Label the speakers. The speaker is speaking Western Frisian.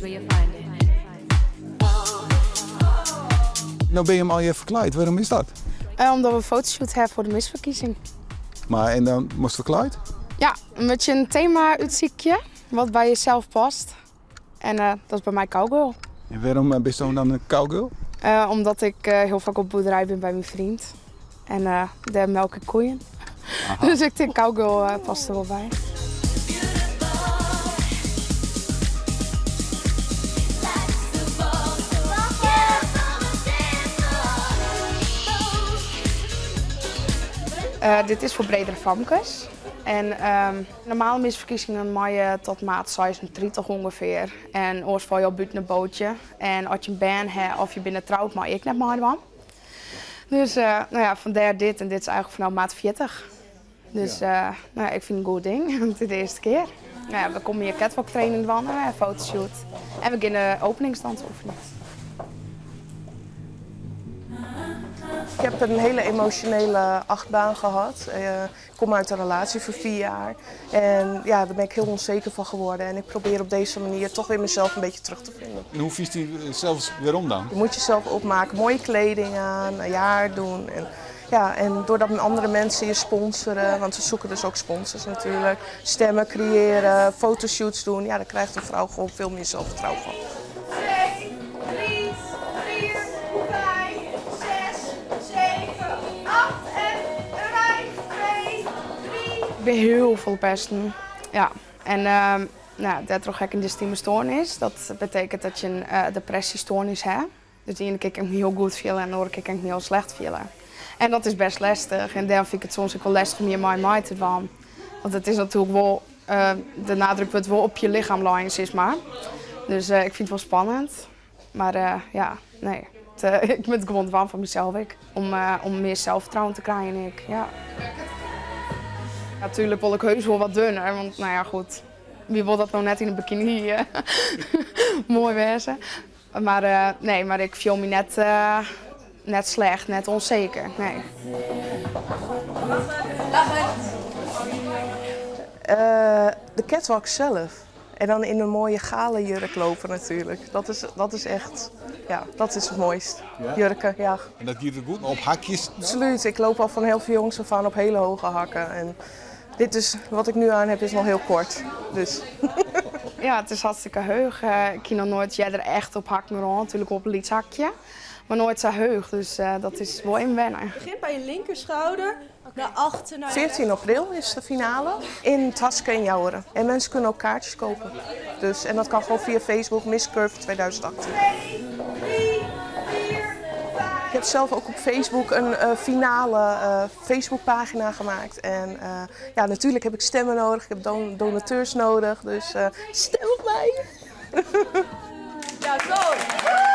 Speaker 1: where you find it.
Speaker 2: No binne jim allegear ferklaaid, wêrom is dat?
Speaker 3: Omdat we een fotoshoot hebben voor de misverkiezing.
Speaker 2: Mar en dan moatst ferklaaid?
Speaker 3: Ja, een beetje een thema útsykje wat by jezelf past. En dat is by my cowgirl.
Speaker 2: En wêrom bisto dan in cowgirl?
Speaker 3: Omdat ik hiel faak op boerderij bin by myn freon. En dêr melk ik koeien. Dus ik tink cowgirl past der wol by. Dit is foar bredere famkes. En normale misferkiezingen meie tot maat 36 ûngefear. En oars falle je al bûten it boatje. En as je in bern ha of je binne troud, meie je ek net meidwaan. Dus no ja, fandêr dit. En dit is eigenlik fanôf maat 40. Dus no ja, ik fyn it in goed ding. Want it is de earste kear. No ja, we komme hjir catwalk training dwaan en fotoshoot. En we gean de openingsdans oefenjen.
Speaker 4: Ik heb een hele emotionele achtbaan gehad. Ik kom uit een relatie van 4 jaar. En ja, daar ben ik heel onzeker van geworden. En ik probeer op deze manier toch weer mezelf een beetje terug te vinden.
Speaker 2: En hoe fynst dy sels werom dan?
Speaker 4: Je moet jezelf opmaken, mooie kleding aan, je haar doen. En, ja, en doordat andere mensen je sponsoren, want ze zoeken dus ook sponsors natuurlijk, stemmen creëren, fotoshoots doen, ja, daar krijgt een vrouw gewoon veel meer zelfvertrouwen van.
Speaker 3: 2, 3, 4, 5, 6, 7, 8 en 5, 2, 3. Ik bin hiel folle pesten. Ja, en no, dêrtroch ha ik in dystyme stoarnis. Dat betekent dat je in depresjestoarnis ha. Dus de iene kear kin ik my hiel goed fiele en de oare kear kin ik my hiel slecht fiele. En dat is bêst lestich. En dêrom fyn ik it soms ek wol lestich om hjir mei te dwaan. Want it is natuerlik wol, de nadruk wurdt wol op je lichem lein, sis mar. Dus ik fyn it wol spannend. Mar ja, nee. Ik moat it gewoan dwaan foar mysels ek. Om mear zelfvertrouwen te krijen ek, ja. Natuerlik wol ik heus wol wat dunner, want no ja, goed. Wie wol dat no net yn in bikini moai wêze? Mar nee, mar ik fiel my net slecht, net ûnseker, nee.
Speaker 4: De catwalk zelf. En dan in een mooie gala jurk lopen natuurlijk. Dat is echt, ja, dat is het mooist.
Speaker 2: Ja?
Speaker 4: Jurken, ja.
Speaker 2: En dat giet goed op hakjes?
Speaker 4: Absoluut. Ik loop al van heel veel jongs af aan op hele hoge hakken. En dit is, wat ik nu aan heb, is nog heel kort. Dus.
Speaker 3: Ja, it is hartstikke heech. Ik hie noch noait earder echt op hakken rûn, natuerlik op in lyts hakje. Mar noait sa heech, dus dat is wol even wennen.
Speaker 5: Begin by je linkerschouder, naar achter, naar je
Speaker 4: 14 april is de finale in 't Haske in Joure. En mensen kunnen ook kaartjes kopen. Dus, en dat kan gewoon via Facebook, Miss Curve 2018.
Speaker 3: 2, 3, 4, 5.
Speaker 4: Ik heb zelf ook op Facebook een finale Facebookpagina gemaakt. En ja, natuurlijk heb ik stemmen nodig, ik heb donateurs nodig. Dus stem op mij!
Speaker 5: Ja, zo!